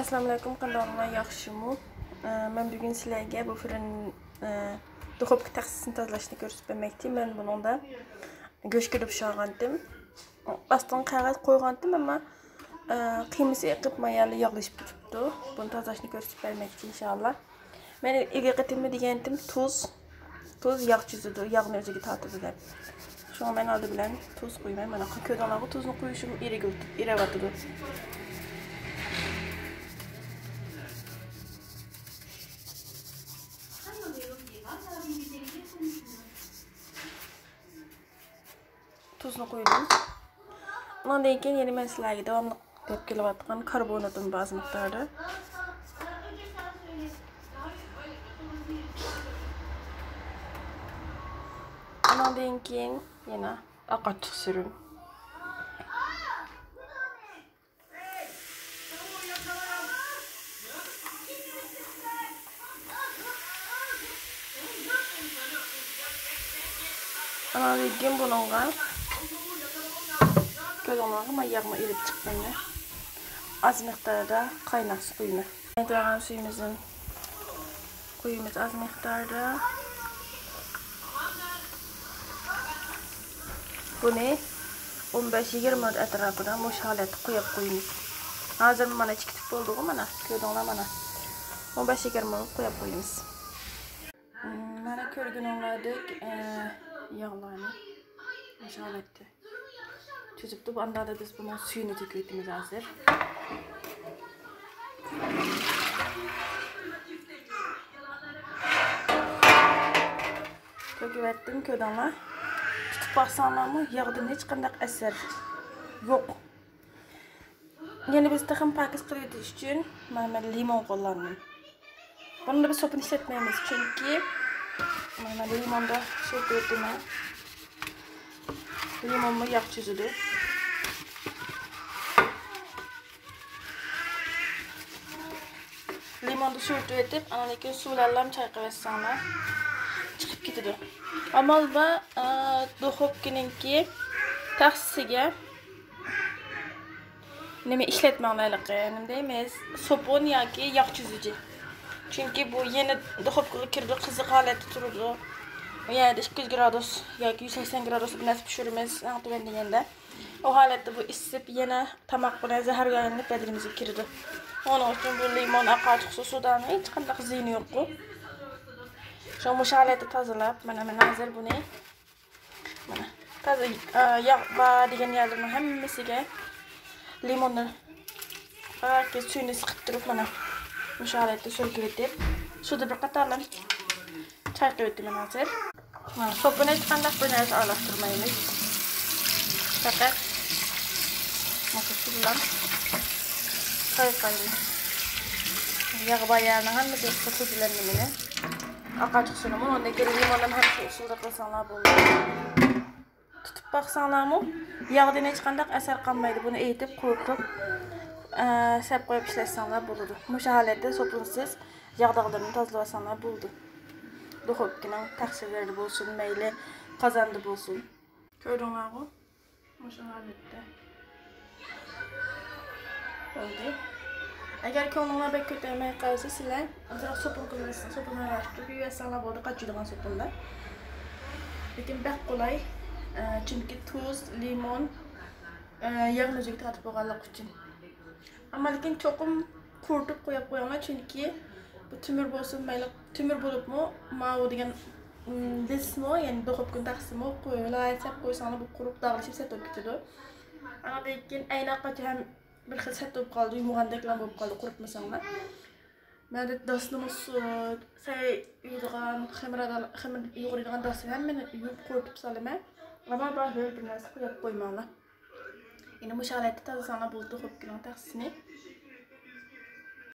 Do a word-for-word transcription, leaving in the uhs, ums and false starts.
ئەسسالامۇئەلەيكۇم، قانداقلار، ياخشىمۇ؟ ئە، مەن بۈگۈن سىلەرگە بۇ فىرىن، ئە، دۇخوپكا تەخسىسىنى تازىلاشنى كۆرسىتىپ بەرمەكچى. مەن بۇنىڭدا گۆشكىنى پىشۇرغانتىم. ئاستىغا قەغەز قويغانتىم، ئەمما، ئە، قىيمىسى ئېقىپ، مايالى ياغلىشىپ كېتىپتۇ. بۇنى تازىلاشنى كۆرسىتىپ بەرمەكچى، ئىنشائاللا. مەن ئىلگىرىكى قېتىمدا دېگەنتىم تۇز، تۇز ياغ چۈزىدۇ، ياغنى ئۆزىگە تارتىدۇ دەپ. شۇڭا مەن ئالدى بىلەن تۇز قۇيىمەن. مانا، كۆردۈڭلارغۇ، تۇزنى قۇيۇشۇم ئېرىگە-، ئېرىۋاتىدۇ. تۇزنى قۇيدۇم. ئۇنىڭدىن كېيىن يەنە مەن سىلەرگە داۋاملىق دەپ كېلىۋاتقان كاربوناتىم بار ئاز مىقداردا. ئۇنىڭدىن كېيىن يەنە ئاق ئاچچىق سۈرۈم. ئاناندىن كېيىن بۇنىڭغا كۆزۈڭلارغا ماي ياغمۇ ئېلىپ چىققىنىنى ئاز مىقداردا قايناق سۇ قۇيىمەن. قاينىتىۋالغان سۈيىمىزدىن قۇيىمىز ئاز مىقداردا. بۇنى ئون بەش يىگىرمە مىنۇت ئەتراپىدا مۇشۇ ھالەتتە قويۇپ قويىمىز. ھازىر مانا چىقىتىپ بولدىغۇ، مانا كۆردۈڭلار، مانا ئون بەش يىگىرمە مىنۇت قويۇپ قويىمىز. مانا كۆرگىنىڭلاردەك، ئە، ياغلارنى مۇشۇ ھالەتتە تۈزۈپتۇ. ئاندادا بىز بۇنىڭ سۈيىنى تۆكۈۋېتىمىز ھازىر. تۆكۈۋەتتىم، كۆردۈڭلار. تۇتۇپ باقساڭلارمۇ ياغدىن ھېچقانداق ئەسەر يوق. يەنە بىز تېخىمۇ پاكىز قىلىۋېتىش ئۈچۈن مانا مەن لىمون قوللاندىم. بۇنىڭدا بىز سوپۇن ئىشلەتمەيمىز، چۈنكى مانا لىموندا سوپۇن ئېتىمەن. لىمونمۇ ياغ چۈزىدۇ. لىموندا سۈرتۈۋېتىپ، ئاندىن كېيىن سۇ بىلەنلا چايقىۋەتسەڭلار، چىقىپ كېتىدۇ. ئامال بار، ئە، دۇخوپكىنىڭكى تەخسىسىگە نېمە ئىشلەتمەڭلار ھېلىقى، نېمە دەيمىز، سوپۇن ياكى ياغ چۈزۈجى. چۈنكى بۇ يەنە دۇخوپكىغا كىرىدۇ، قىزىق ھالەتتە تۇرىدۇ. ئۇ يەردە ئىككى يۈز گرادۇس ياكى يۈز سەكسەن گرادۇس بىر نەرسە پىشۇرىمىز، ئەڭ تۆۋەن دېگەندە. ئۇ ھالەتتە بۇ ئىسسىپ يەنە تاماق بىلەن زەھەرگە ئايلىنىپ بەدىنىمىزگە كىرىدۇ. ئۇنىڭ ئۈچۈن بۇ لىمون، ئاق ئاچچىق سۇ، سودانىڭ ھېچقانداق زىيىنى يوققۇ. شۇ مۇشۇ ھالەتتە تازىلاپ، مانا مەن ھازىر بۇنى مانا، تازا، ئا، ياغ بار دېگەن يەرلەرنىڭ ھەممىسىگە لىموننى، ئا، سۈيىنى سىقىپ تۇرۇپ، مانا، مۇشۇ ھالەتتە سۈركىۋېتىپ، سۇدا بىر قاتارلىق چايقىۋېتىمەن ھازىر. مانا، سوپىنى ھېچقانداق بىر نەرسە ئارىلاشتۇرمايمىز. پەقەت مانا، سۇ بىلەن چايقايمىز. ياغ بار يەرنىڭ ھەممىسى سۇ بىلەن نېمىنى. ئاق ئاچچىق سۇنىمۇ، ئۇنىڭدىن كېيىن لىموننى ھەم شۇ ئۇسۇلدا قىلساڭلار بولىدۇ. تۇتۇپ باقساڭلارمۇ، ياغدىن ھېچقانداق ئەسەر قالمايدۇ. بۇنى ئېيتىپ، قۇرۇتۇپ، ئە، سەپ قويۇپ ئىشلەتسەڭلار بولىدۇ. مۇشۇ ھالەتتە سوپۇنسىز ياغ داغلىرىنى تازىلىۋالساڭلار بولىدۇ. دۇخوپكىنىڭ تەخسىلىرىدە بولسۇن، مەيلى قازاندا بولسۇن. كۆردۈڭلارغۇ؟ مۇشۇ ھالەتتە بولدى. ئەگەر كۆڭلۈڭلار بەك كۆتەرمەي قالسا، سىلەر ئازراق سوپۇن قىلىۋەتسىڭ، سوپۇن ئارىلاشتۇرۇپ يۇيۇۋەتسەڭلار بولدى، قاچىدىغان سوپۇندا. لېكىن بەك قولاي، ئە، چۈنكى تۇز، لىمون، ئە، ياغنى ئۆزىگە تارتىپ بولغانلىقى ئۈچۈن. ئەمما لېكىن چوقۇم قۇرۇتۇپ قويۇپ قويۇڭلار، چۈنكى بۇ تۆمۈر بولسۇن، مەيلى تۆمۈر بولۇپمۇ، ماۋۇ دېگەن، ئىم، لىسمۇ، يەنى دۇخوپكىنىڭ تەخسىسىمۇ، قويۇۋېلىپ سەپ قويساڭلار، بۇ قۇرۇپ داغلىشىپ سەت بولۇپ كېتىدۇ. ئاندىن كېيىن ئەينەك قاچا ھەم بىر خىل سەت بولۇپ قالىدۇ، يۇمۇغاندەكلا بولۇپ قالىدۇ، قۇرۇتمىساڭلار. مەن داسنىمۇ سۈت، سەي يۇيىدىغان خېمىر، خېمىر يۇغۇرىدىغان داسنى ھەممىنى يۇيۇپ قۇرۇتۇپ سالىمەن. ئەمما بار ھۆل بىر نەرسە قويۇپ قويماڭلار. يەنە مۇشۇ ھالەتتە تازىلىساڭلار بولىدۇ، دۇخوپكىنىڭ تەخسىسىنى.